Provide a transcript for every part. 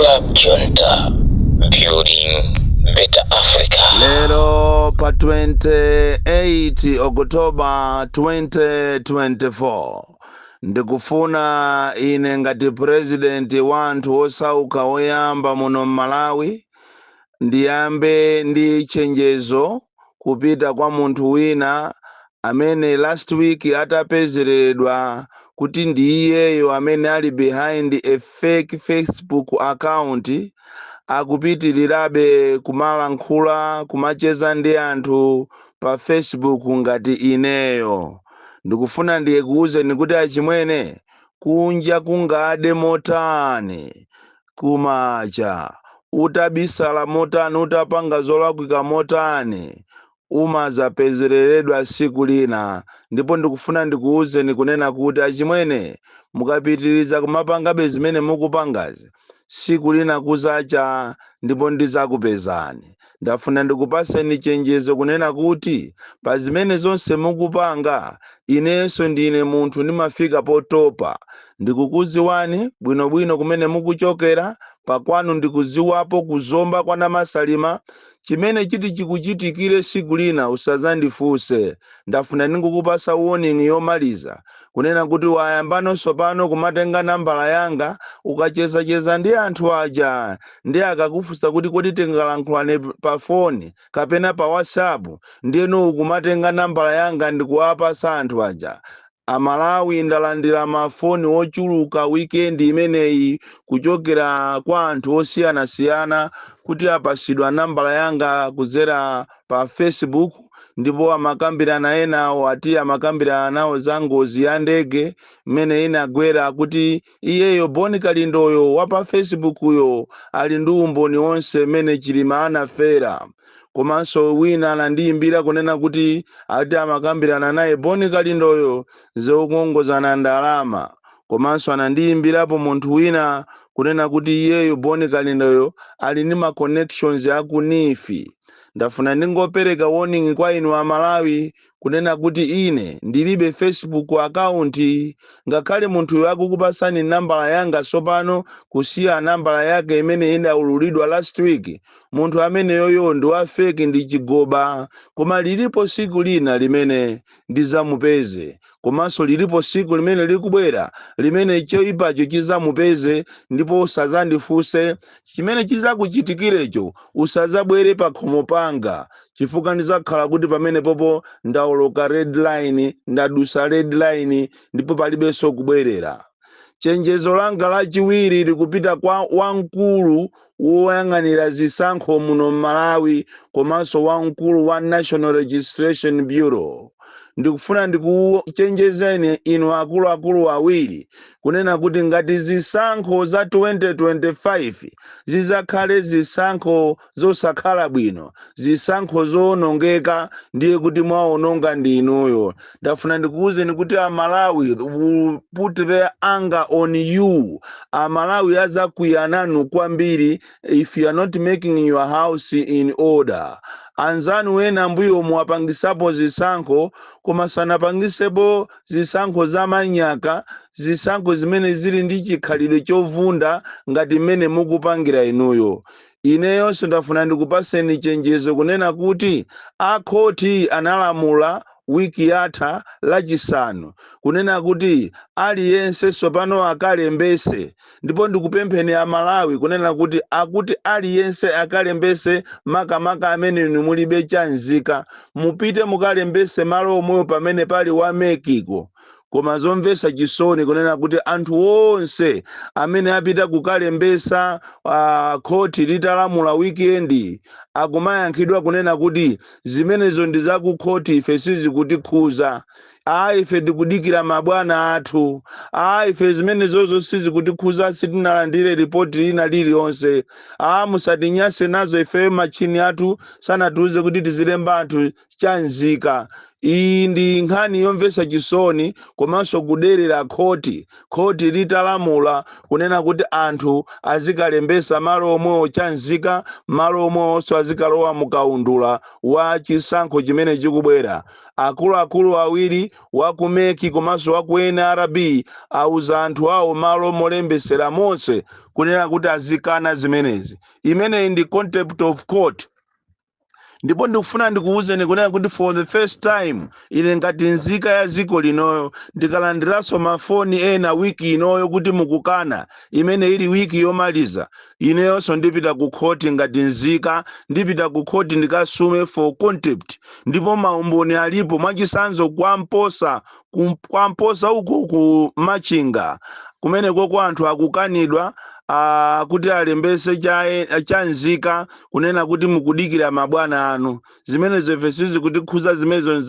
Club Junta, building better Africa. Lero pa 28 Oktoba 2024, ndikufuna ine ngati president wa anthu osauka woyamba muno m'Malawi ndiyambe ndi chenjezo kupita kwa munthu wina amene last week atapezeredwa kuti ndi iyeyo amene ali behind a fake Facebook account, akupitirirabe kumalankhula, kumacheza ndi anthu pa Facebook ngati ineyo. Ndikufuna ndikuwuzeni kuti achimwene, kunja kungade motani, kumacha, utabisala motani, utapanga zolakwika motani, umazapezereredwa siku lina. Ndipo ndikufuna ndikuwuzeni kunena kuti achimwene, mukapitiriza kumapangabe zimene mukupangazi, siku lina kuzacha ndipo ndizakupezani. Ndafuna ndikupaseni chenjezo kunena kuti pa zimene zonse mukupanga, inenso ndine munthu, ndimafika potopa. Ndikukuziwani bwinobwino kumene mukuchokera, pakwanu ndikuziwapo, kuzomba kwa Namasalima. Chimene chiti chikuchitikire siku lina usazandifunse. Ndafuna ndingukupasa warning yomaliza kunena kuti wayambanonso pano kumatenga nambala yanga, ukachezacheza ndi anthu aja, ndi akakufunsa kuti kodi tingalankhulane pa foni kapena pa WhatsApp, ndiyeno ukumatenga nambala yanga ndikuwapasa anthu aja. Amalawi, ndalandira mafoni ochuluka weekend imeneyi kuchokera kwa anthu osiyanasiyana kuti apasidwa nambala yanga kuzera pa Facebook, ndipo amakambirana enawo, ati amakambirana nawo za ngozi ya ndege mmene inagwera, kuti iyeyo Boni Kalindoyo wa pa Facebook uyo ali ndi umboni wonse mmene Chilima anafera. Komanso wina anandiyimbira kunena kuti ati amakambirana naye Boni Kalindoyo zokongozana ndalama. Komanso anandiyimbirapo munthu wina kunena kuti iyeyo Boni Kalindoyo ali ndi ma connections aku NEEF. Ndafuna ndingopereka warning kwa inu Amalawi kunena kuti ine ndilibe Facebook account. Ngakhale munthuyo akukupasani nambala yanga tsopano kusiya nambala yake imene inaululidwa last week, munthu ameneyoyo ndi wa fake, ndi chigoba. Koma lilipo siku lina limene ndizamupeze, komanso lilipo siku limene likubwera limene choyipacho chizamupeze, ndipo usazandifunse chimene chizakuchitikirecho. Usazabwere pa khomo panga, chifukwa ndizakhala kuti pamene popo ndawoloka red line, ndadusa red line, ndipo palibenso kubwerera. Chenjezo langa lachiwiri likupita kwa wamkulu woyang'anira zisankho muno m'Malawi komanso wamkulu wa National Registration Bureau. Ndikufuna ndikuchenjezeni inu akuluakulu awiri kunena kuti ngati zisankho za 2025 zizakhale zisankho zosakhala bwino, zisankho zowonongeka, ndiye kuti mwawononga ndi inuyo. Ndafuna ndikuwuzeni kuti Amalawi will put their anger on you. Amalawi azakwiya nanu kwambiri if you are not making your house in order. Anzanu ena mbuyo muwapangisapo zisankho, koma sanapangisepo zisankho zamanyaka, zisankho zimene zili ndi chikhalidwe chovunda ngati mmene mukupangira inuyo. Ineyonso ndafuna ndikupaseni chenjezo kunena kuti akhoti analamula wiki yatha Lachisanu kunena kuti aliyense tsopano akalembese. Ndipo ndikupempheni Amalawi kunena kuti akuti aliyense akalembese, makamaka amene inu mulibe chanzika, mupite mukalembese malo omwewo pamene pali wa MEC ko. Koma zomvetsa chisoni kunena kuti anthu onse amene apita kukalembesa khoti litalamula weekend, akumayankhidwa kunena kuti zimenezo ndi zakukhoti, ife sizikutikhuza, a ife tikudikira mabwana athu, a ife zimenezozo sizikutikhuza, sitinalandire ripoti lina lililonse, a musatinyase nazo, ife machini athu sanatiuze kuti tizilemba anthu chanzika. Iyi ndi nkhani yomvetsa chisoni komanso kuderera khoti. Khoti litalamula kunena kuti anthu azikalembesa malo omwewo chanzika, malo omwewonso azikalowa mukaundula wa chisankho chimene chikubwera, akuluakulu awiri wa ku MEC komanso wa ku NRB auza anthu awo malo molembesera monse kunena kuti azikana zimenezi. Imeneyi ndi contempt of court. Ndipo ndikufuna ndikuwuzeni kunena kuti for the first time, ine ngati nzika ya dziko linoyo, ndikalandiranso mafoni ena wiki inoyo kuti mukukana, imene ili wiki yomaliza, ineyonso ndipita ku khoti. Ngati nzika ndipita ku khoti ndikasume for contempt, ndipo maumboni alipo. Mwachisanzo, kwamposa kwamposa uku ku Machinga, kumeneko anthu akukanidwa kuti alembese cha nzika, kunena kuti mukudikira mabwana anu. Zimenezo ife sizikutikhuza, zimenezo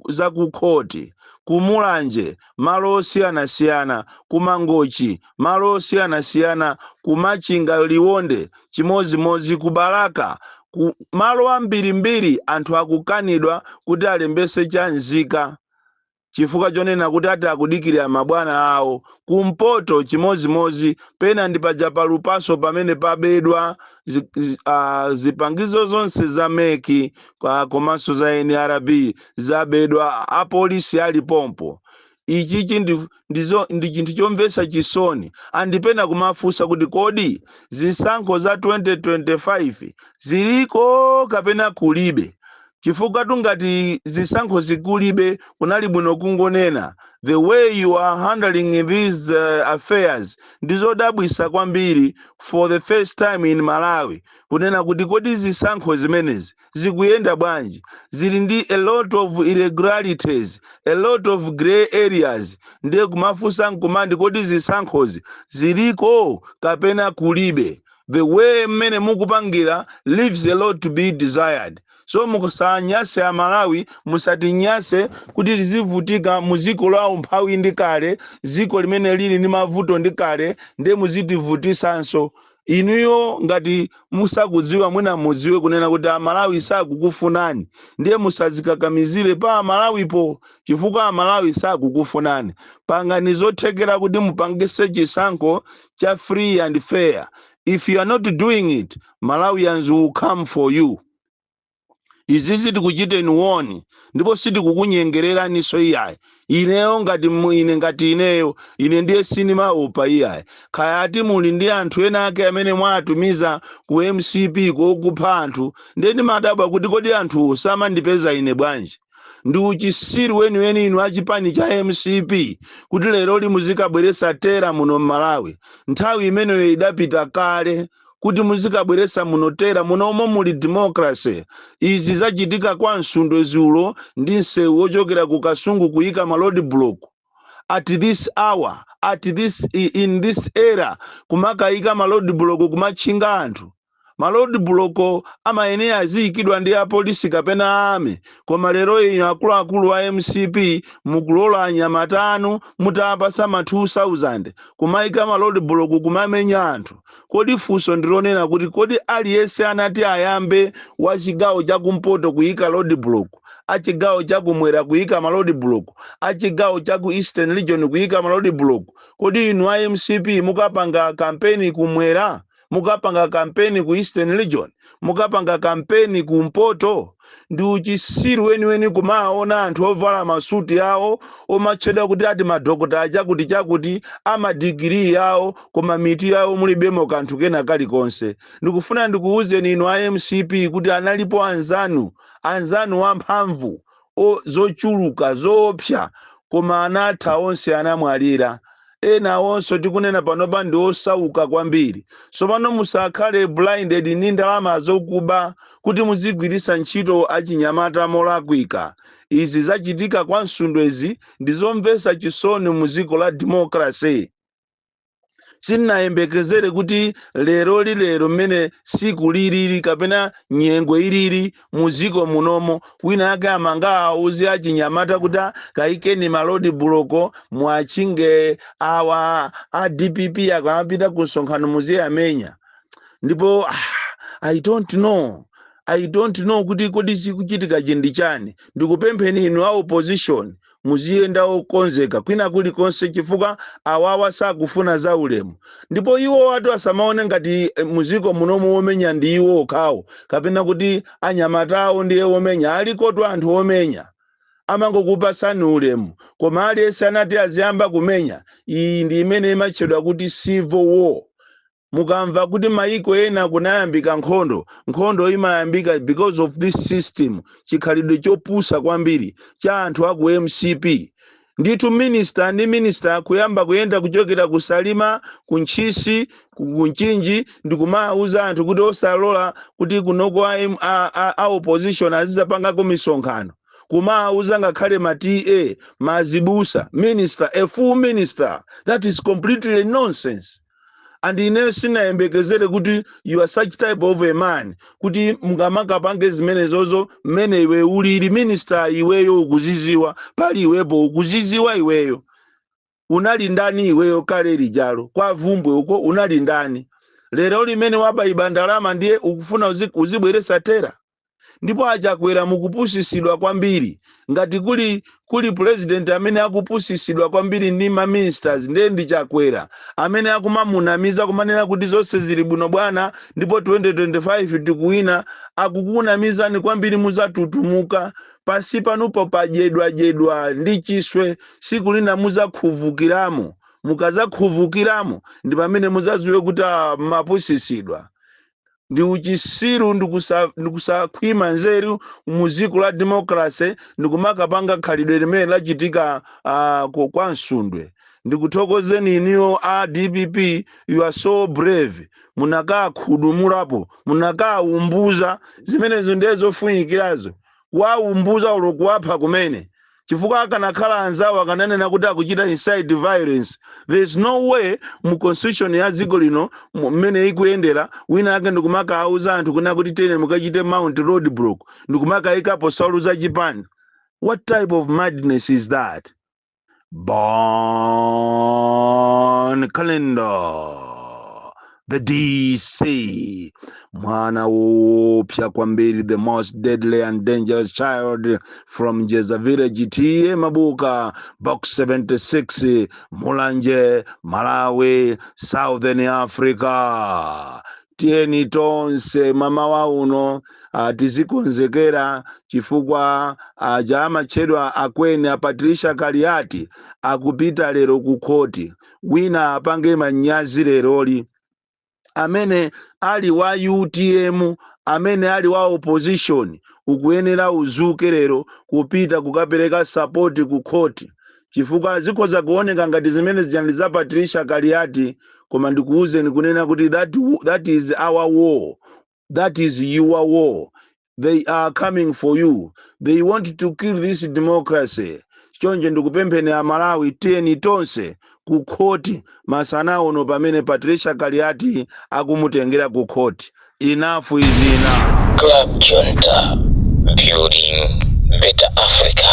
zaku khoti. Kumulanje malo osiyanasiyana, kumangochi malo osiyanasiyana, kumachinga, Liwonde chimozimozi, kubalaka, ku malo ambirimbiri anthu akukanidwa kuti alembese cha nzika chifukwa chonena kuti ati akudikirira mabwana awo. Kumpoto chimozimozi, pena ndi paja palupaso pamene pabedwa zipangizo zonse za MEC komanso za NRB zabedwa, apolisi alipompo. Ichichi ndi chinthu chomvetsa chisoni. Andipena kumafunsa kuti kodi zisankho za 2025 ziliko kapena kulibe? Chifukwa tungati zisankho zikulibe, kunali bwino kungonena. The way you are handling these affairs ndizodabwisa kwambiri. For the first time in Malawi, kunena kuti kodi zisankho zimenezi zikuyenda bwanji? Zili ndi a lot of irregularities, a lot of gray areas. Ndiye kumafunsa nkumandi, kodi zisankhozi ziliko kapena kulibe? The way mmene mukupangira leaves a lot to be desired. So musanyase Amalawi, musatinyase kuti tizivutika mu dziko la umphawi ndi kale, dziko limene lili ndi mavuto ndi kale, ndiye muzitivutisanso inuyo. Ngati musakudziwa, mwina mudziwe kunena kuti Amalawi sakukufunani. Ndiye musadzikakamizire pa Amalawipo chifukwa Amalawi sakukufunani. Pangani zothekera kuti mupangise chisankho cha free and fair. If you are not doing it, Malawians will come for you. Izizi tikuchiteni woni ndipo sitikukunyengereraninso iyayi. Ineyo ngati ine, ngati ineyo, ine ndiye sinimaopa iyayi. Kaya ati muli ndi anthu ena ake amene mwatumiza ku MCP kokupha anthu, ndiye ndimadabwa kuti kodi anthuwo samandipeza ine bwanji? Ndi uchisiru weniweni inu achipani cha MCP kuti lero muzikabweresa terror muno mMalawi. Nthawi imeneyo idapita kale kuti muzikabweresa muno terror. Munomo muli democracy. Izi zachitika kwa Msundwe zulo ndi msewu wochokera ku Kasungu, kuyika ma road block at this hour, at this in this era, kumakayika ma road block, kumatchinga anthu. Ma road block amayenera aziyikidwa ndi apolisi kapena army, koma lero ino akuluakulu a MCP mukulola anyamata anu mutapasa ma 2000 kumayika ma road block, kumamenya anthu. Kodi funso ndilonena kuti kodi aliyense anati ayambe wa chigawo chakumpoto kuyika road block, achigawo chakumwera kuyika ma road block, achigawo chaku Eastern Region kuyika ma road block? Kodi inu a MCP mukapanga kampeni kumwera, mukapanga kampeni ku Eastern Region, mukapanga kampeni kumpoto? Ndi uchisiru weniweni kumaona anthu ovala masuti awo omatchedwa kuti ati madokota achakuti chakuti, amadigiri yawo, koma mitu yawo mulibemo kanthu kena kalikonse. Ndikufuna ndikuwuzeni inu a MCP kuti analipo anzanu, anzanu wamphamvu zochuluka zoopsa, koma anatha onse, anamwalira. Ena onso tikunena panopa ndi osauka kwambiri. Tsopano musakhale blinded ndi ndalama zokuba kuti muzigwiritsa ntchito achinyamata molakwika. Izi zachitika kwa Msundwezi ndizomvetsa chisoni mu dziko la democracy. Sindinayembekezere kuti lero lilero, mmene siku lilili kapena nyengo ilili muziko munomo, wina ake amanga auze achinyamata kuti, "Ah, kayikeni ma road block, mwachinge awa a DPP akamapita ku msonkhano, muziyamenya." Ndipo I don't know. I don't know kuti kodi chikuchitika chindi chani. Ndikupempheni inu a opposition, muziyenda okonzeka kwina kulikonse, chifukwa awawa sakufuna za ulemu. Ndipo iwo watu asamaone ngati muziko munomu omenya ndi iwo okhawo, kapena kuti anyamatawo ndiye omenya. Alikotu anthu omenya, amangokupasani ulemu. Koma aliyense anati aziyamba kumenya, iyi ndi imene imatchedwa kuti civil war. Mukamva kuti maiko ena kunayambika nkhondo, nkhondo imayambika because of this system, chikhalidwe chopusa kwambiri cha anthu aku MCP. Ndithu, minister ndi minister kuyamba kuyenda kuchokera ku Salima, ku Ntchisi, ku Mchinji, ndikumawuza anthu kuti osalola kuti kunoko a opposition azizapangako misonkhano, kumawuza ngakhale ma TA, mazibusa. Minister, a full minister, that is completely nonsense. And ineyo sinayembekezere kuti you are such type of a man kuti mungamakapange zimenezozo mmene iwe ulili minister. Iweyo ukuziziwa, pali iwepo ukuziziwa. Iweyo unali ndani iweyo kale lijalo kwa Vumbwe uko? Unali ndani? Lero limene wabayiba ndalama ndiye ukufuna uzibweresa terror. Ndipo aChakwera, mukupusisidwa kwambiri. Ngati kuli president amene akupusisidwa kwambiri ndi ma ministers, ndiye ndi Chakwera, amene akumamunamiza kumanena kuti zonse zili bwino bwana, ndipo 2025 tikuwina. Akukunamizani kwambiri, muzatutumuka. Pasi panupo padyedwadyedwa ndi chiswe, siku lina muzakhuvukiramo. Mukazakhuvukiramo ndi pamene muzaziwe kuti mapusisidwa. Ndi uchisiru, ndikusakhwima nzeru mu dziko la democracy, ndikumakapanga khalidwe limene lachitika kwa Msundwe. Ndikuthokozeni iniyo a DPP, you are so brave. Munakakhudumulapo, munakaumbuza. Zimenezo ndiye zofunikirazo, kuwaumbuza ulo kuwapha kumene, chifukwa akanakhala anzawo akananena kuti akuchita incite violence. There is no way mu constitution ya dziko lino mmene ikuyendera, wina ake ndikumakauza anthu kuna kuti tene mukachite mount road block, ndikumakayikapo salu za chipani. What type of madness is that? Bon Kalindo, the DC, mwana woopsa kwambiri, the most deadly and dangerous child from Jeza Village, T/A Mabuka, Box 76, Mulanje, Malawi, Southern Africa. Tiyeni tonse mamawa uno tizikonzekera, chifukwa aja amatchedwa akweni a Patricia Kaliati akupita lero ku khoti. Wina apange manyazi leroli, amene ali wa UTM, amene ali wa opposition, ukuyenera uzuke lero kupita kukapereka support ku khoti, chifukwa zikhoza kuoneka ngati zimene zijani za Patricia Kaliati, koma ndikuwuzeni kunena kuti that is our war, that is your war. They are coming for you, they want to kill this democracy. Chonje ndikupempheni Amalawi, tiyeni tonse ku khoti masana uno pamene Patricia Kaliati akumutengera ku khoti. Enough is enough. Club Junta, building better Africa.